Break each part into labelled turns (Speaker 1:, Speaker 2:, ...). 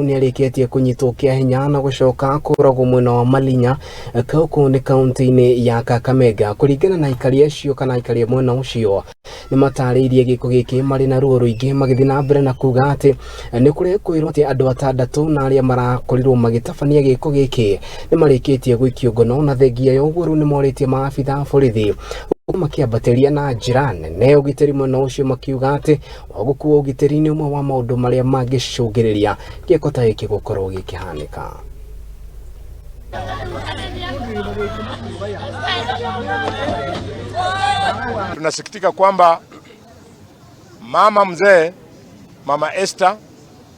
Speaker 1: Nĩarĩkĩtie kũnyitwo kĩa hinya na gũcoka kũragwo mwena wa Malinya gũkũ nĩ kaunti-inĩ ya Kakamega. Kũringana na aikari acio kana aikari a mwena ũcio, nĩmatarĩirie gĩko gĩkĩ marĩ na ruo rũingĩ, magĩthiĩ na mbere na kuga atĩ nĩ kũrekwĩrwo atĩ andũ atandatũ na arĩa marakorirwo magĩtabania gĩko gĩkĩ nĩmarĩkĩtie gũikio ngono, na thengia ya ũguo rĩu nĩmorĩtie maabitha a borithi makĩambatĩria na njĩra nene ũgitĩri mwena ũcio, makiuga atĩ wagũkuo ũgitĩri nĩ ũmwe wa maũndũ marĩa mangĩcũngĩrĩria gĩko ta gĩkĩ gũkorwo gĩkĩhanĩka.
Speaker 2: Tunasikitika kwamba mama mzee, Mama Esther,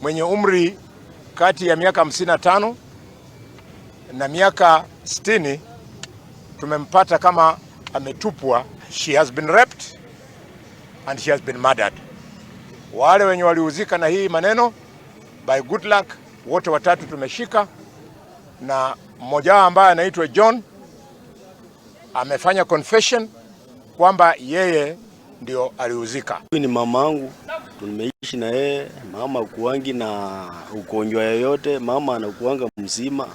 Speaker 2: mwenye umri kati ya miaka 55 na miaka 60, tumempata kama ametupwa. She has been raped and she has been murdered. Wale wenye walihusika na hii maneno, by good luck, wote watatu tumeshika, na mmoja wao ambaye anaitwa John amefanya confession kwamba yeye ndio alihusika.
Speaker 3: Huyu ni mamangu, tumeishi na yeye. Mama kuangi na ugonjwa yoyote, mama anakuanga mzima.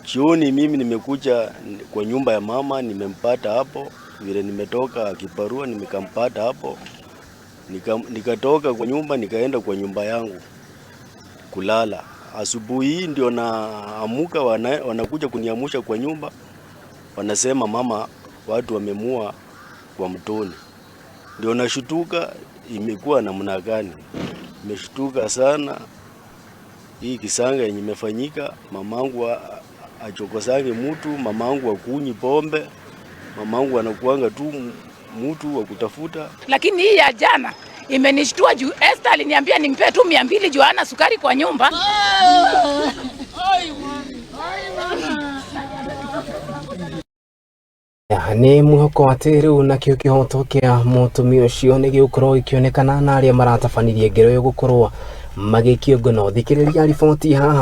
Speaker 3: Jioni mimi nimekuja kwa nyumba ya mama, nimempata hapo vile nimetoka kibarua, nimekampata hapo. Nikatoka kwa nyumba, nikaenda kwa nyumba yangu kulala. Asubuhi hii ndio naamuka, wanakuja kuniamusha kwa nyumba, wanasema mama watu wamemua kwa mtoni. Ndio nashutuka, imekuwa namna gani? Nimeshtuka sana hii kisanga yenye imefanyika. Mamangu achokosange mtu, mamangu akunyi pombe, mamangu anakuanga tu mtu wa kutafuta.
Speaker 4: Lakini hii ya jana imenishtua juu Esther aliniambia nimpe tu 200 juu hana sukari kwa nyumba.
Speaker 1: Nĩ mwĩhoko atĩ rĩu nakĩo kĩhoto kĩa mũtumia ũcio nĩ gĩgũkorwo gĩkĩonekana na arĩa maratabanirie ngero ĩyo gũkorwo magĩikio ngono. Thikĩrĩria riboti haha.